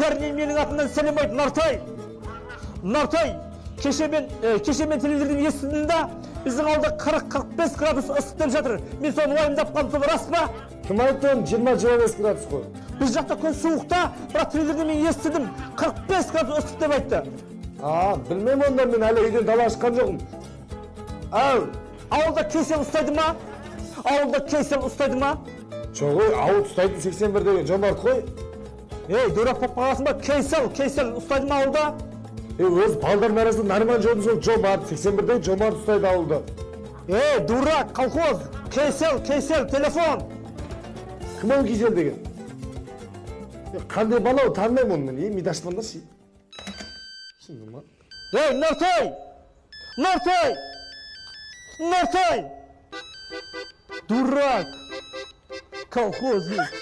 Бәріне менің атымнан сәлем айт, Нартай. Нартай, кеше мен телевизордан естідім да, біздің ауылда 40-45 градус ыстық деп жатыр. Мен соны уайымдап қалдым, сол рас па? Кім айтты оны? 20-25 градус қой. Біз жақта күн суықта, бірақ телевизордан мен естідім, 45 градус ыстық деп айтты. А, білмеймін онда, мен әлі үйден дала шыққан жоқпын. Ау, ауылда кесел ұстайды ма? Ауылда кесел ұстайды ма? Жоқ, ой, ауыл ұстайтын 81 деген Жомарт қой. Ей, дурак болып қаласың ба? Кесел, кесел ұстайды ма ауылда? Ей, өз балдардың арасында Нарман жолдың сол Жомарт, 81 деген Жомарт ұстайды ауылда. Ей, дурак, колхоз, кесел, кесел, телефон. Кім ол кесел деген? Қандай бала ол, танымаймын оны мен. Ей, миды ашпаңдаршы. Шынды ма? Ей, Нартай! Нартай! Нартай! Дурак! Колхозник!